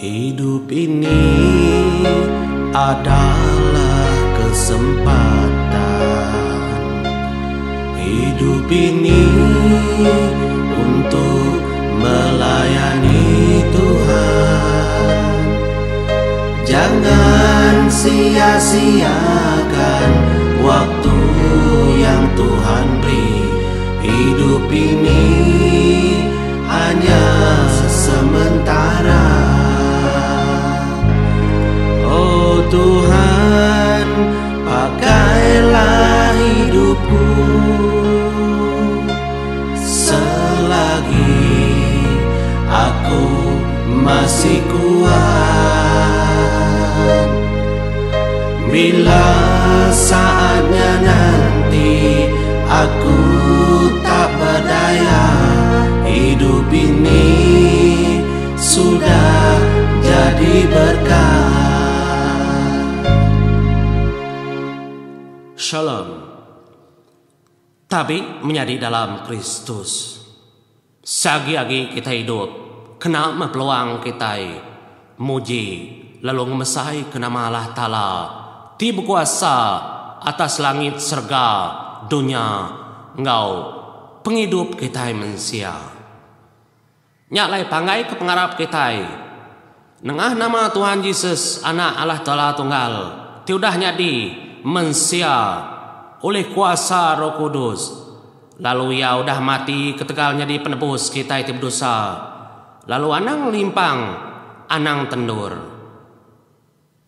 Hidup ini adalah kesempatan Hidup ini untuk melayani Tuhan Jangan sia-siakan waktu yang Tuhan beri Hidup ini hanya sementara Oh Tuhan pakailah hidupku Selagi aku masih kuat Bila saatnya nanti aku tak berdaya Hidup ini sudah jadi berkat Shalom. Tabi menyadi dalam Kristus. Seagi-agi kitai idup, kena meh peluang kitai muji lalu ngemesaika nama Allah Taala ti bekuasa atas langit serega, dunya enggau pengidup kitai mensia. Nya alai panggaika pengarap kitai nengah nama Tuhan Jesus Anak Allah Taala tunggal ti udah nyadi mensia ulih kuasa Roh Kudus lalu iya udah mati ketegal nyadi penebus kitai ti bedosa lalu anang limpang anang tendur.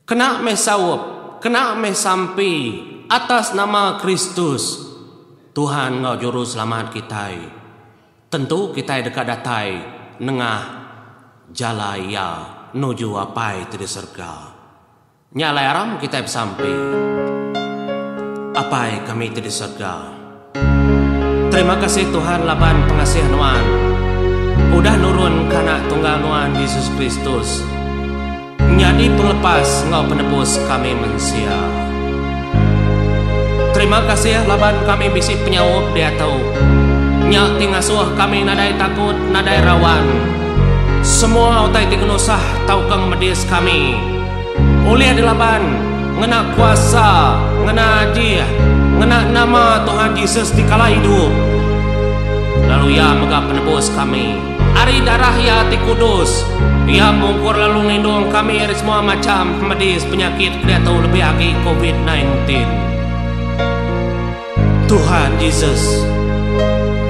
Kena meh saup, kena meh sampi atas nama Kristus, Tuhan enggau Juruselamat kitai. Tentu kitai deka datai nengah jalai Iya nuju Apai ti di serega. Nya alai aram kitai besampi. Apai kami ti di serega. Terima kasih Tuhan laban pengasih Nuan udah nurun ke Anak Tunggal Nuan Jesus Kristus nyadi pengelepas enggau penebus kami mensia. Terima kasih laban kami bisi penyaup diatu nya ti ngasuh kami nadai takut nadai rawan semua utai ti ngenusah tauka ngemedis kami. Ulih dilaban ngena kuasa, ngena ajih, ngena nama Tuhan Jesus ti kala idup. Lalu Iya mega penebus kami. Ari darah Iya ti kudus, Iya mungkur lalu ngelindung kami ari semua macham pemedis penyakit ke diatu lebih agi covid 19. Tuhan Jesus,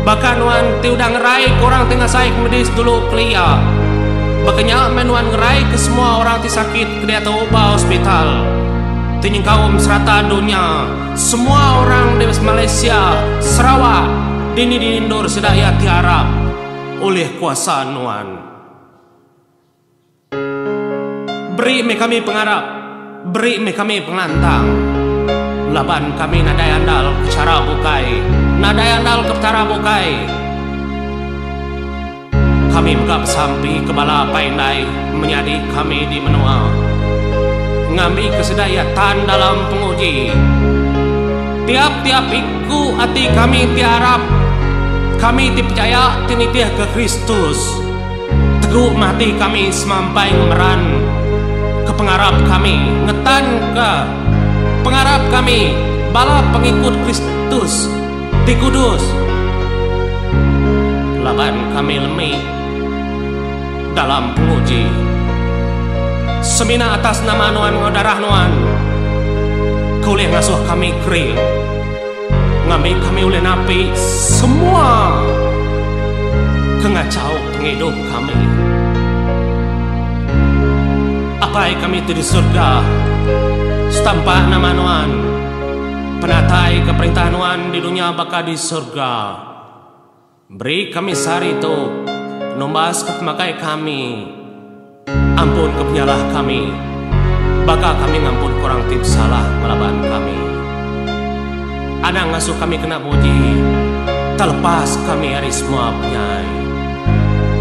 baka Nuan ti udah ngeraika orang ti ngasaika medis dulu kelia, baka nya meh Nuan ngeraika semua orang ti sakit ke diatu ba hospital, ti nyengkaum serata dunya, semua orang di Malaysia, Sarawak, dini-dini endur sida iya ti arap ulih kuasa Nuan. Beri meh kami pengarap, beri meh kami pengelantang. Laban kami nadai andal ke chara bukai, nadai andal ke petara bukai. Kami mega besampi ke bala apai indai menyadi kami di menua. Ngambika sida iya tan dalam penguji. Tiap-tiap iku ati kami ti arap, kami ti pechaya ti nitihka Kristus. Tegu meh ati kami semampai ngemeran ke pengarap kami, ngetanka pengarap kami bala pengikut Kristus ti kudus. Laban kami lemi dalam penguji. Semina atas nama Nuan enggau darah Nuan ke ulih ngasuh kami kering, ngambi kami ulih napi semua ke ngachau pengidup kami. Apai kami ti di surga, setampa nama Nuan, penatai ke perintah Nuan di dunya baka di surga. Beri kami sehari tu numbas ke pemakai kami. Ampun ke penyalah kami, baka kami ngampun ke orang ti besalah ngelaban kami. Anang ngasuh kami kena puji, telepas kami ari semua penyai.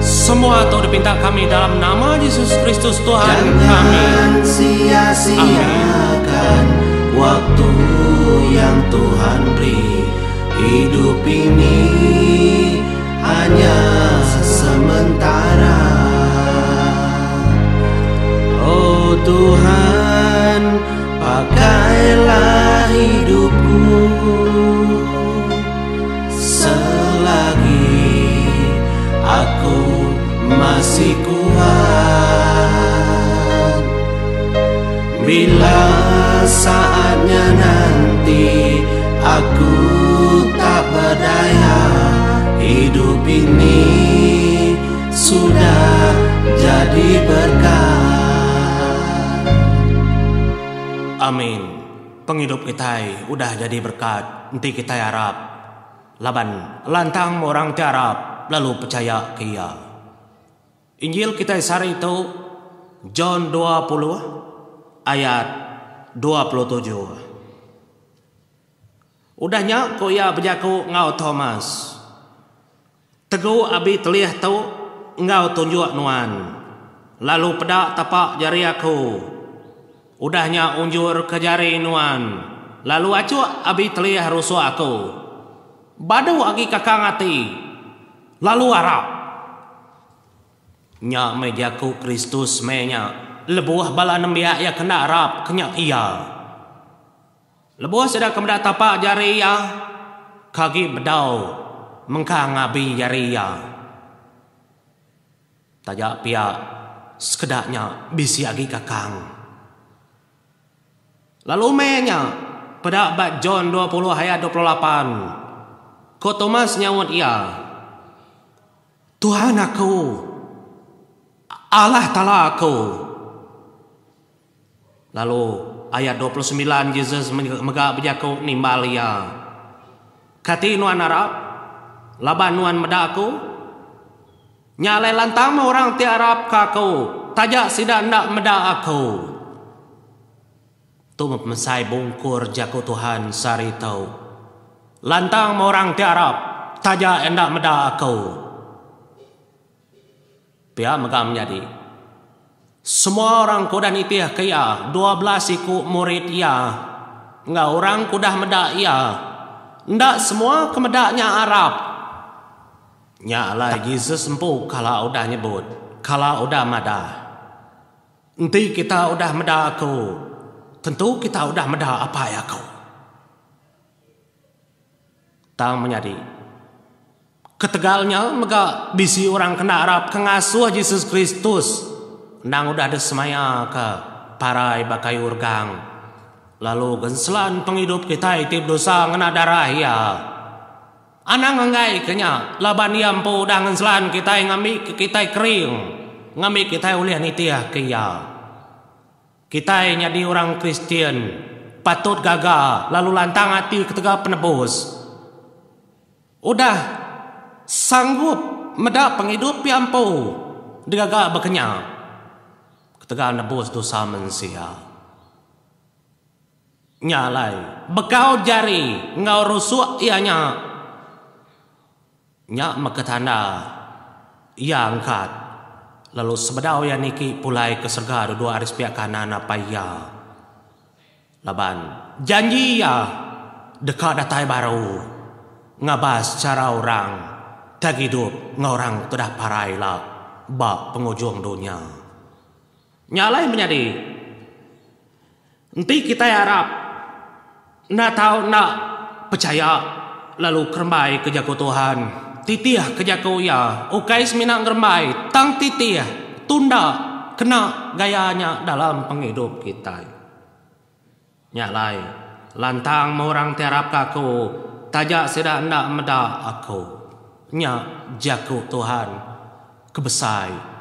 Semua tu dipinta kami dalam nama Jesus Kristus Tuhan kami. Jangan sia-siakan waktu yang Tuhan beri Hidup ini hanya sementara. Aku masih kuat. Bila saatnya nanti aku tak berdaya, hidup ini sudah jadi berkat. Amin. Pengidup kitai udah jadi berkat enti kitai arap. Laban lantang orang ti arap lalu pechaya ke iya. Injil kitai sehari tu John 20 ayat 27. Udah nya ku iya bejaku enggau Thomas, Tegu abi telih tu enggau tunjuk nuan, lalu peda tapak jari aku. Udah nya unjurka jari nuan, lalu achuk abi telih rusuk aku. Badu agi kakang ati, lalu arap. Nya meh jaku Kristus meh nya lebuh bala nembiak iya kena arap ke nya iya. Lebuh sida ke meda tapak jari iya, ke agi bedau mengkang abi jari iya. Taja pia, sekeda nya bisi agi kakang. Lalu meh nya, peda ba John 20 ayat 28, ku Thomas nyaut iya, Tuhan aku, Allah Taala aku. Lalu ayat 29 Jesus mega bejaku nimbal iya, Kati nuan arap laban nuan meda aku? Nya alai lantang meh orang ti arapka aku, taja sida enda meda aku. Tu meh pemesai bungkur jaku Tuhan sehari tu. Lantang meh orang ti arap, taja enda meda aku. Pia mega menyadi. Semua orang ke udah nitihka iya, 12 iku murid iya, enggau orang ke udah meda iya, enda semua ke meda nya arap. Nya alai Jesus empu kala udah nyebut, kala udah madah, Enti kita udah meda aku, tentu kita udah meda Apai aku. Tang menyadi, ketegal nya mega bisi orang kena arap ke ngasuh Jesus Kristus endang udah disemayaka parai ba kayu regang, lalu genselan pengidup kitai ti bedosa ngena darah iya. Anang enggai ke nya, laban iya empu udah ngenselan kitai ngambika kitai kering, ngambi kitai ulih nitihka iya. Kitai nyadi orang Kristian patut gaga lalu lantang ati ketegal penebus. Udah sanggup meda pengidup iya empu digaga baka nya ketegal nebus dosa mensia. Nya alai, bekau jari enggau rusuk iya nya. Nya mega tanda iya angkat lalu sebedau iya niki pulai ke serega duduk ari sepiak kanan Apai iya. Laban janji iya deka datai baru ngabas chara orang ke agi idup enggau orang ke udah parai ila ba pengujung dunya. Nya alai menyadi, enti kitai arap enda tau enda pechaya lalu kerembai ke jaku Tuhan, titih ke jaku Iya, ukai semina ngerembai tang titih tunda kena gaya nya dalam pengidup kitai. Nya alai, lantang meh orang ti arapka Aku, taja sida enda meda Aku. Nya jaku Tuhan ke besai.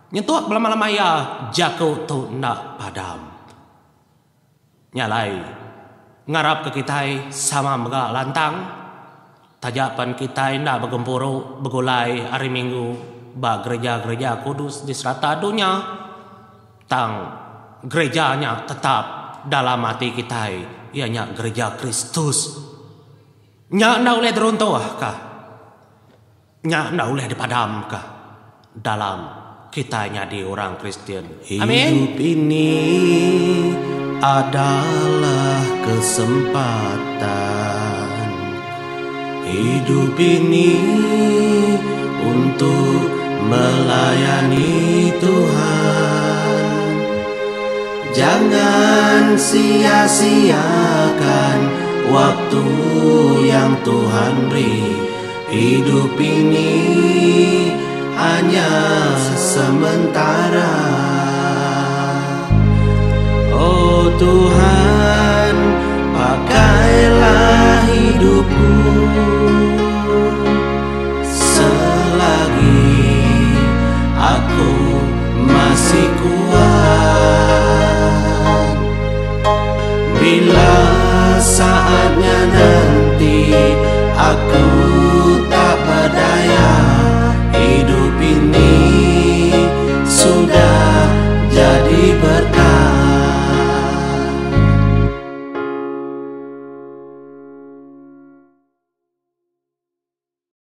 Nyentuk belama-lama iya, jaku tu enda padam. Nya alai, ngarapka kitai sama mega lantang, taja pen kitai enda begempuru begulai hari Minggu ba gereja-gereja kudus di serata dunya. Tang, gereja nya tetap dalam ati kitai, iya nya gereja Kristus. Nya enda ulih diruntuhka. Nya enda ulih dipadamka dalam kitai nyadi orang Kristian. Amin. Hidup ini adalah kesempatan. Hidup ini untuk melayani Tuhan. Jangan sia-siakan waktu yang Tuhan beri. Hidup ini. hanya sementara. Oh Tuhan, pakailah hidupku selagi aku masih kuat. Bila saatnya nanti aku